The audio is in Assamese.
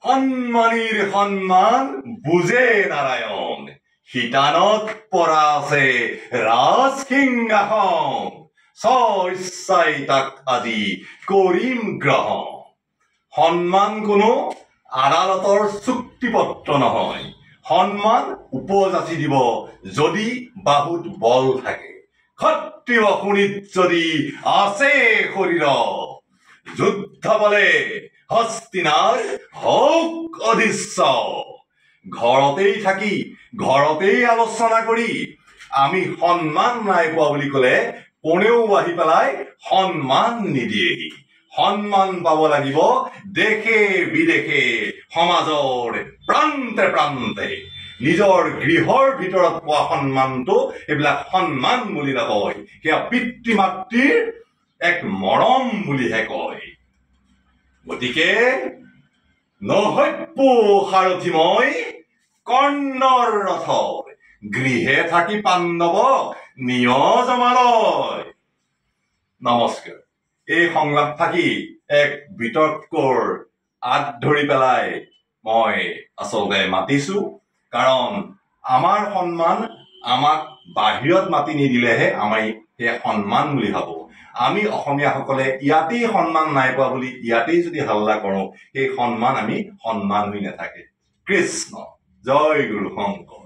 সন্মানীৰ সন্মান বুজে নাৰায়ণ, শিতানত পৰা আছে ৰাজ সিংহাসন, স্ব ইচ্ছাই তাক আজি কৰিম গ্ৰহণ। সন্মান কোনো আদালতৰ চুক্তিপত্ৰ নহয়। সন্মান উপযাচি দিব যদি বাহুত বল থাকে, ক্ষত্ৰিয় শোণিত যদি আছে শৰীৰত, যুদ্ধ বলে হস্তিনাৰ হওক অধীশ্বৰ। ঘৰতেই থাকি ঘৰতেই আলোচনা কৰি আমি সন্মান নাই পোৱা বুলি ক'লে কোনেও আহি পেলাই সন্মান নিদিয়েহি। সন্মান পাব লাগিব দেশে বিদেশে, সমাজৰ প্ৰান্তে প্ৰান্তে। নিজৰ গৃহৰ ভিতৰত পোৱা সন্মানটো এইবিলাক সন্মান বুলি নকয়, সেয়া পিতৃ মাতৃৰ এক মৰম বুলিহে কয়। গতিকে নহৈপ্য সাৰথি মই কৰ্ণৰ ৰথৰ, গৃহে থাকি পাণ্ডৱক নিয় জমালয়। নমস্কাৰ। এই সংলাপ থাকি এক বিতৰ্কৰ আঁত ধৰি পেলাই মই আচলতে মাতিছো, কাৰণ আমাৰ সন্মান আমাক বাহিৰত মাতি নিদিলেহে আমি সেই সন্মান বুলি ভাবো। আমি অসমীয়াসকলে ইয়াতেই সন্মান নাই পোৱা বুলি ইয়াতেই যদি হাল্লা কৰোঁ, সেই সন্মান আমি সন্মান হৈ নাথাকে। কৃষ্ণ, জয় গুৰু শংকৰ।